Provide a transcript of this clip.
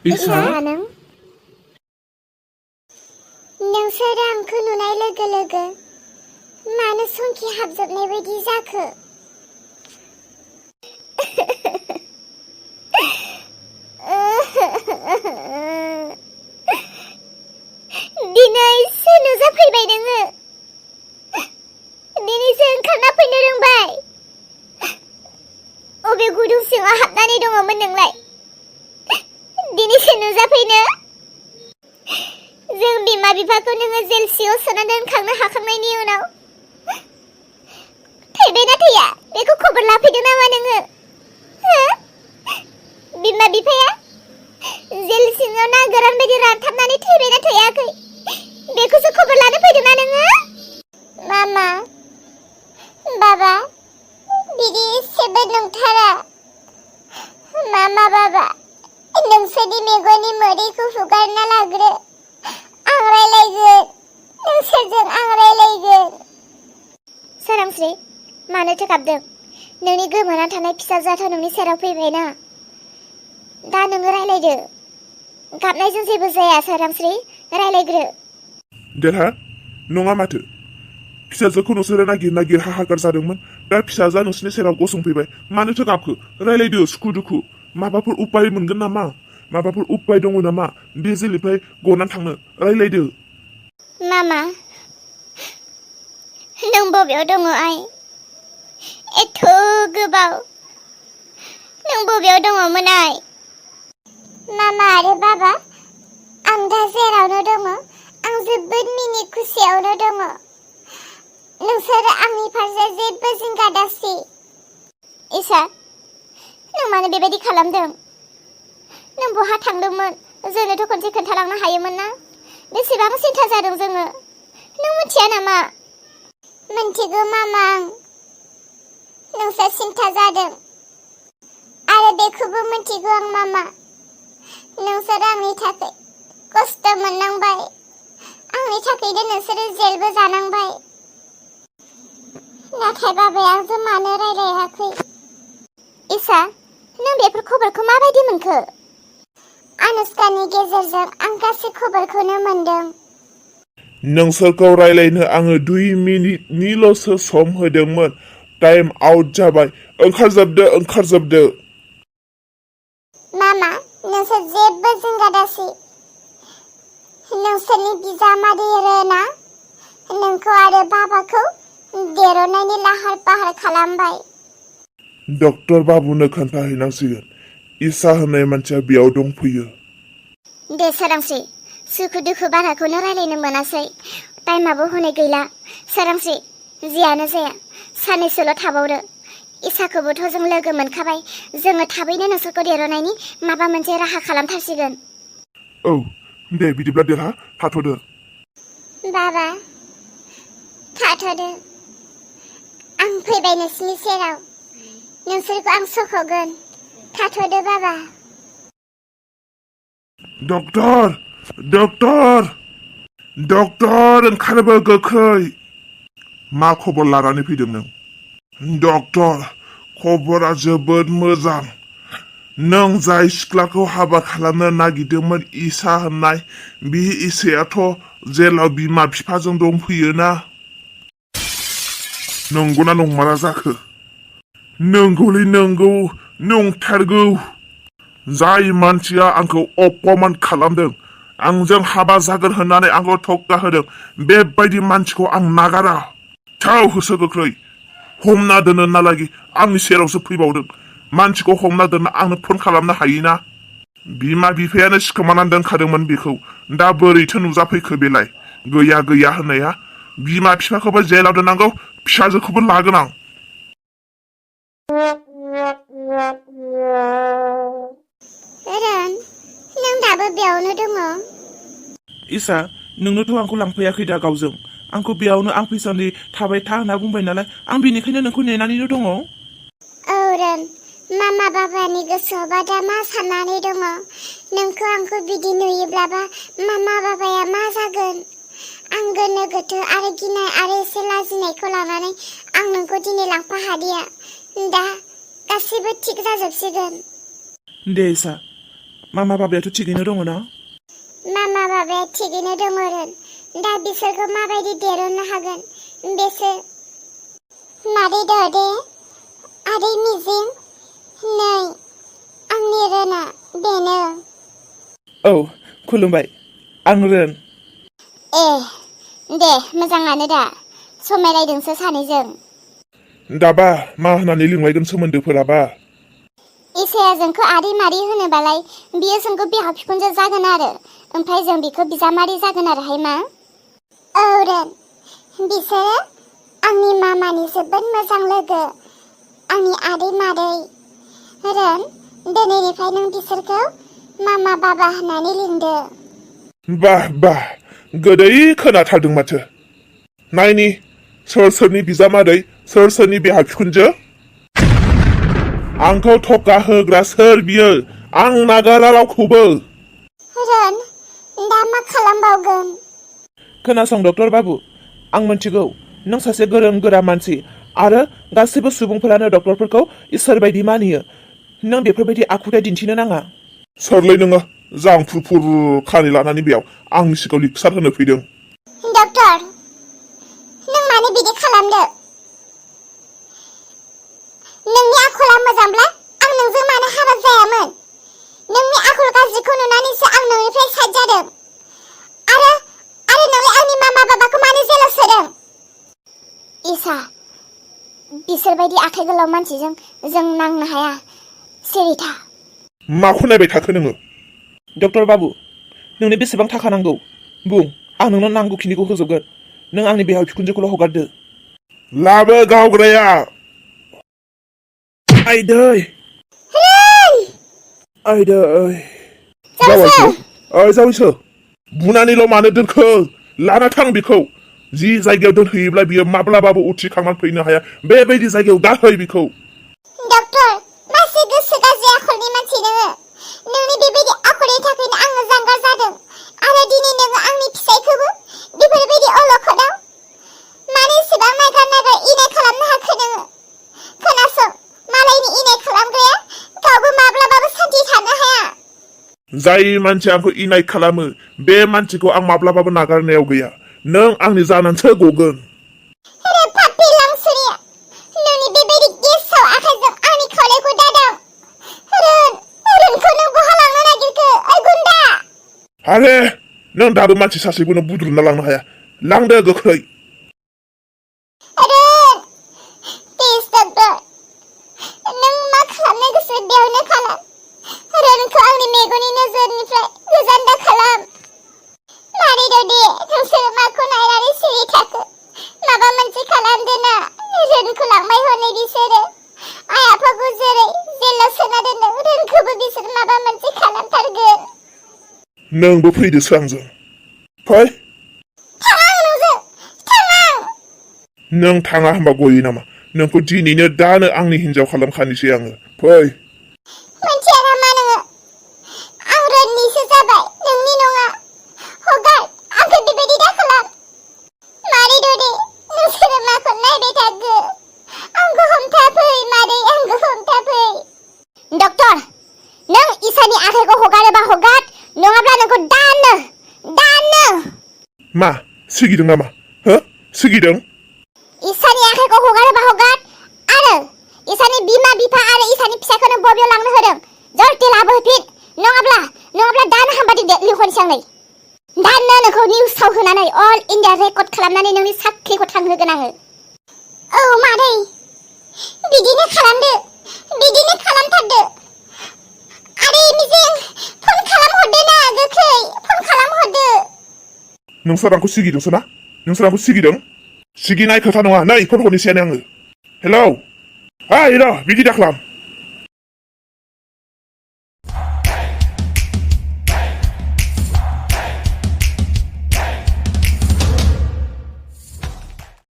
इसा नोंसोर आंखौ नुनाय लोगो लोगो मानो संखि हाबजोबनाय बायदि जाखो? दिनैसो नुजाफैबाय नोङो। दिनैसो ओंखारना फैनो रोंबाय। अबे गुदुं सिङाव हाबनानै दङमोन नोंलाय? दिनैसो नुजाफैनो? जों बिमा बिफाखौ नोङो जेल सिङाव सोना दोनखांनो हाखांनायनि उनाव थैबायना थैया बेखौ खबर लाफैदों नामा नोङो? बिमा बिफाया जेल सिङाव ना गोरान बायदि रानथाबनानै थैबायना थैयाखै बेखौसो खबर लानो फैदोंना नोङो? मामा बाबा बिदि एसेबो नंथारा। मामा बाबा नोंसोरनि मेगननि मोदैखौ हुगारना लाग्रो। आं रायलायगोन। नोंसोरजों आं रायलायगोन। सोरांस्रि मानोथो गाबदों? नोंनि गोमाना थानाय फिसाजोआथ' नोंनि सेराव फैबायना। दा नोङो रायलायदो। गाबनायजों जेबो जाया सोरांस्रि, रायलायग्रो। देरहा नङा माथो। फिसाजोखौ नोंसोरो नागिर हाहाकार जादोंमोन। दा फिसाजोआ नोंसोरनि सेराव गसंफैबाय। मानोथो गाबखो? रायलायदो सुखु दुखु। माबाफोर उपाय मोनगोन नामा? माबाफोर उपाय दङ नामा बे जेलनिफ्राय गनानै थांनो? रायलायदो। मामा नों बबेयाव दङ आइ? एथ' गोबाव नों बबेयाव दङमोन आइ? मामा आरो बाबा आं दा जेरावनो दङ। आं जोबोद मिनि खुसियावनो दङ। नोंसोरो आंनि फारसे जेबो जिंगा दासि। इसा नों मानो बेबायदि खालामदों? नों बहा थांदोंमोन? जोंनोथ' खनसे खोन्थालांनो हायोमोन ना? बेसेबां सिन्था जादों जोङो। नों मिथिया नामा? मिन्थिगौ मामा आं। नोंसोर सिन्था जादों आरो बेखौबो मिन्थिगौ आं मामा। नोंसोर आंनि थाखाय खस्थ' मोननांबाय। आंनि थाखायनो नोंसोरो जेलबो जानांबाय। नाथाय बाबाया आंजों मानो रायलायाखै? इसा नों बेफोर खबरखौ माबायदि मोनखो? आनुष्कानि गेजेरजों आं गासै खबरखौनो मोनदों। नोंसोरखौ रायलायनो आङो 2 मिनिटनिल'सो सम होदोंमोन। टाइम आउट जाबाय। ओंखारजोबदो। मामा नोंसोर जेबो जिंगा दासि। नोंसोरनि बिजामादै रोना नोंखौ आरो बाबाखौ देरनायनि लाहार फाहार खालामबाय। डक्टर बाबुनो खोन्थाहैनांसिगोन। इसा होननाय मानसिया बेयाव दंफैयो। दे सोरांस्रि सुखु दुखु बाराखौनो रायलायनो मोनासै। टाइमाबो हनै गैला। सोरांस्रि जियानो जाया साननैसोल' थाबावदो। इसाखौबोथ' जों लोगो मोनखाबाय। जोङो थाबैनो नोंसोरखौ देरनायनि माबा मोनसे राहा खालामथारसिगोन। औ दे बिदिब्ला देरहा थाथ'दो। बाबा थाथ'दो। आं फैबाय नोंसिनि सेराव। नोंसोरखौ आं सख'गोन। थाथ'दो बाबा। डक्टर ओंखारबो गोख्रै। मा खबर लानानै फैदों नों? डक्टर खबरा जोबोद मोजां। नों जाय सिख्लाखौ हाबा खालामनो नागिरदोंमोन इसा होननाय, बे इसायाथ' जेलाव बिमा बिफाजों दंफैयोना? नंगौना नंमारा जाखो? नंगौलै नंगौ, नंथारगौ। जाय मानसिया आंखौ अपमान खालामदों, आंजों हाबा जागोन होननानै आंखौ थक्का होदों, बेबायदि मानसिखौ आं नागारा। थाव होसो गोख्रै। हमना दोनो नालागि आंनि सेरावसो फैबावदों। मानसिखौ हमना दोनना आंनो फन खालामनो हायोना? बिमा बिफायानो सिखोमानानै दोनखादोंमोन बेखौ। दा बोरैथो नुजाफैखो बेलाय? गैया होननाया। बिमा बिफाखौबो जेलाव दोननांगौ, फिसाजोखौबो लागोन आं। नों दाबो बेयावनो दङ? इसा नोंनोथ' आंखौ लांफैयाखै दा गावजों। आंखौ बेयावनो आं फैसान्दि थाबाय था होनना बुंबाय नालाय आं बेनिखायनो नोंखौ नेनानैनो दङ। औ रोन मामा बाबानि गोसोआवबा दा मा साननानै दङ? नोंखौ आंखौ बिदि नुयोब्लाबा मामा बाबाया मा जागोन? आं गोनो गोथो आरो गिनाय आरो एसे लाजिनायखौ लानानै आं नोंखौ दिनै लांफाहादिया। दा गासैबो थिग जाजोबसिगोन। दे इसा मामा बाबायाथ' थिगैनो दङ ना? मामा बाबाया थिगैनो दङ रोन। दा बिसोरखौ माबायदि देरहोनो हागोन बेसो। मादै ददे, आदै मिजिं, नै आंनि रोना बेनो। औ खुलुमबाय, आं रोन। दे मोजाङानो दा, समायलायदोंसो सानैजों। दाबा मा होननानै लिंलायगोन सोमोन्दोफोराबा? इसाया जोंखौ आदै मादै होनोबालाय बियो जोंखौ बिहाव बिखुनजो जागोन आरो, ओमफ्राय जों बिखौ बिजामादै जागोन आरोहाय मा। औ रोन, बिसोरो आंनि मामानि जोबोद मोजां लोगो, आंनि आदै मादै। रोन, दिनैनिफ्राय नों बिसोरखौ मामा बाबा होननानै लिंदो। बाह बाह, गोदै खोनाथारदों माथो। नायनि सोर सोरनि बिजामादै, सोर सोरनि बिहाव बिखुनजो। आंखौ थगा होग्रा सोर बियो? आं नागारा रावखौबो। रोन, दा मा खालामबावगोन? खोनासं डक्टर बाबु, आं मिथिगौ नों सासे गोरों गोरा मानसि आरो गासैबो सुबुंफोरानो डक्टरफोरखौ इसोर बायदि मानियो। नों बेफोरबायदि आखुथाय दिन्थिनो नाङा। सोरलै नोङो जांफुरफुर खानि लानानै बेयाव आंनि सिगाङाव लेक्सार होनो फैदों? डक्टर, नों मानो बिदि खालामदो? नोंनि आखला मोजांब्ला आं नोंजों मानो हाबा जायामोन? नोंनि आखल गाज्रिखौ नुनानैसो आं नोंनिफ्राय साइड जादों। आरो नोंलाय आंनि मामा बाबाखौ मानो जेलाव सोदों? इसा, बिसोरबायदि आखाइ गोलाव मानसिजों जों नांनो हाया। सिरि था। माखौ नायबाय थाखो नोङो? डक्टर बाबु, नोंनो बेसेबां थाखा नांगौ बुं, आं नोंनो नांगौखिनिखौ होजोबगोन। नों आंनि बिहाव बिखुनजोखौल' हगारदो। लाबो गावग्राया। आइदै आइदै। जावैसो। जावैसो, जावैसो, बुनानैल' मानो दोनखो? लाना थां बेखौ। जि जायगायाव दोनहैयोब्ला बियो माब्लाबाबो उथिखांनानै फैनो हाया, बेबायदि जायगायाव गारहै बिखौ। डक्टर, मासे गोसो गाज्रि आखलनि मानसि नोङो। नोंनि बेबायदि आखलनि थाखायनो आङो जानगार जादों। आरो दिनै नोङो आंनि फिसायखौबो बेफोरबायदि अलखदाव मानो एसेबां नागार इनाय खालामनो हाखो नोङो? खोनासं, मालायनि इनाय खालामग्राया गावबो माब्लाबाबो सान्थि थानो हाया। जाय मानसिया आंखौ इनाय खालामो बे मानसिखौ आं माब्लाबाबो नागारनायाव गैया। नों आंनि जानानैसो गगोन। पापि लांसुरिया, नोंनि बेबायदि गेसाव आखाइजों आंनि खावलायखौ दादाव। रोनखौ नों बहा लांनो नागिरखो? ओइ गुन्दा! आरे, नों दाबो मानसि सासेखौनो बुद्रुना लांनो हाया। लांदो गोख्रै। रोन, प्लिज डक्टर, नों मा खालामनो गोसो बेयावनो खालाम। रोनखौ आंनि मेगननि नोजोरनिफ्राय गोजान दा खालाम। मादै ददे, नोंसोरो माखौ नायनानै सिरि थाखो? माबा मोनसे खालामदो ना। रोनखौ लांबाय हनै बिसोरो। आइ आफाखौ जेरै जेलाव सोना दोनदों, रोनखौबो बिसोर माबा मोनसे खालामथारगोन। नोंबो फैदोसो आंजों। फै। थाङा आं नोंजों, थाङा। नों थाङा होनबा गयो नामा? नोंखौ दिनैनो दानो आंनि हिनजाव खालामखानोसै आङो। फै। मोनथिया नामा नोङो? आं रोननिसो जाबाय, नोंनि नङा। हगार, आंखौ बेबायदि दा खालाम। मादै ददे, नोंसोरो माखौ नायबाय थाखो? आंखौ हमथाफै मादै, आंखौ हमथाफै। डक्टर, नों इसानि आखाइखौ हगारोबा हगार, नङाब्ला नोंखौ दानो। मा सिगिदों नामा? हो, सिगिदों? इसानि आखाइखौ हगारोबा हगार, आरो इसानि बिमा बिफा आरो इसानि फिसाखौनो बबेयाव लांनो होदों जल्दि लाबोफिन, नङाब्ला दानो हामबादि लिंहरनोसै आं नै। दानो नोंखौ निउसाव होनानै अल इन्डिया रेकर्ड खालामनानै नोंनि साख्रिखौ थांहोगोन आङो। औ मादै, बिदिनो खालामदो, बिदिनो खालामथारदो। आदै मिजिं, फन खालामहरदो ना, गोख्रै फन खालामहरदो। नोंसोर आंखौ सिगिदोंसो ना? नोंसोर आंखौ सिगिदों? सिगिनाय खोथा नङा, नै फन हरनोसैयानो आङो। हेलौ, ओइ र' बिदि दाखालाम।